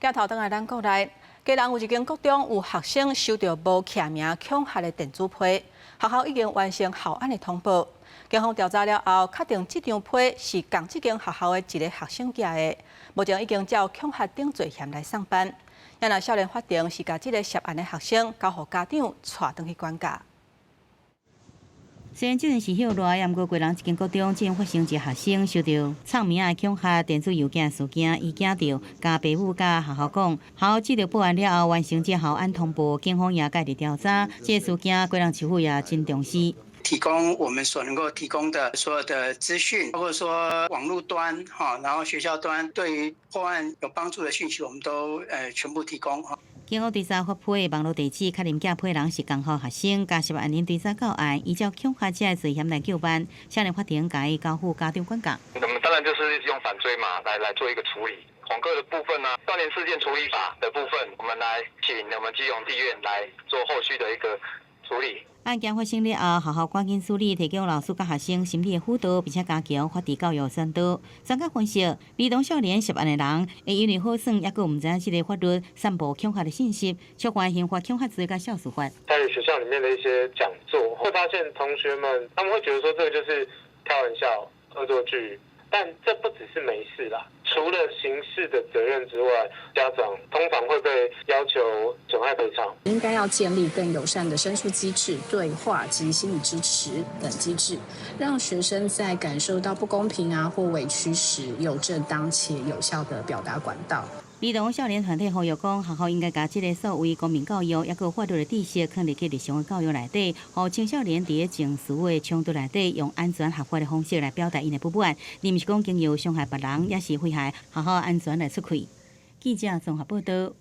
鏡頭轉來咱國內，基隆有一間國中有學生收著無簽名恐嚇的電子批，學校已經完成校安的通報。警方調查了後，確定這張批是仝這間學校的一个學生寄的，目前已經照恐嚇等罪嫌來送辦。若少年法庭是共這个涉案的學生交予家長帶轉去管教。雖然這陣是歇熱，毋過基隆一間國中竟然發生一个學生收著藏名的恐嚇電子郵件事件，伊驚著，共爸母佮學校講，學校接著報案了後，完成這校安通報，警方也介入調查。這个事件，基隆市府也真重視。提供我們所能夠提供的所有的資訊，包括說網路端哈，然後學校端對於破案有幫助的訊息，我們都全部提供。警方追查發批的網路地址，確認寄批人是仝校學生，共涉案人追查到案，依照恐嚇這个罪嫌來究辦，少年法庭共伊交付家長管教。我們當然就是用反追嘛，來做一個處理。恐嚇的部分呢，少年事件處理法的部分，我們來請我們基隆地院來做後續的一個處理。案件發生了後，學校趕緊處理，提供老師佮學生心理的輔導，並且加強法治教育宣導。專家分析，兒童少年涉案的人會因為好耍，猶閣毋知影這个法律，散布恐嚇的信息，觸犯刑法恐嚇罪佮肇事法。在學校裡面的一些講座，會發現同學們他們會覺得說這個就是開玩笑、惡作劇，但這不只是沒事啦。除了刑事的責任之外，家長通常會被要求損害賠償。應該要建立更友善的申訴機制、對話及心理支持等機制，讓學生在感受到不公平啊或委屈時，有正當且有效的表達管道。兒童少年團體呼籲講，學校應該共這个所謂公民教育，猶閣法律的知識，囥入去日常的教育內底，予青少年佇咧情緒的衝突內底，用安全合法的方式來表達𪜶的不滿，而毋是講經由傷害別人，抑是危害學校安全來出氣。記者綜合報導。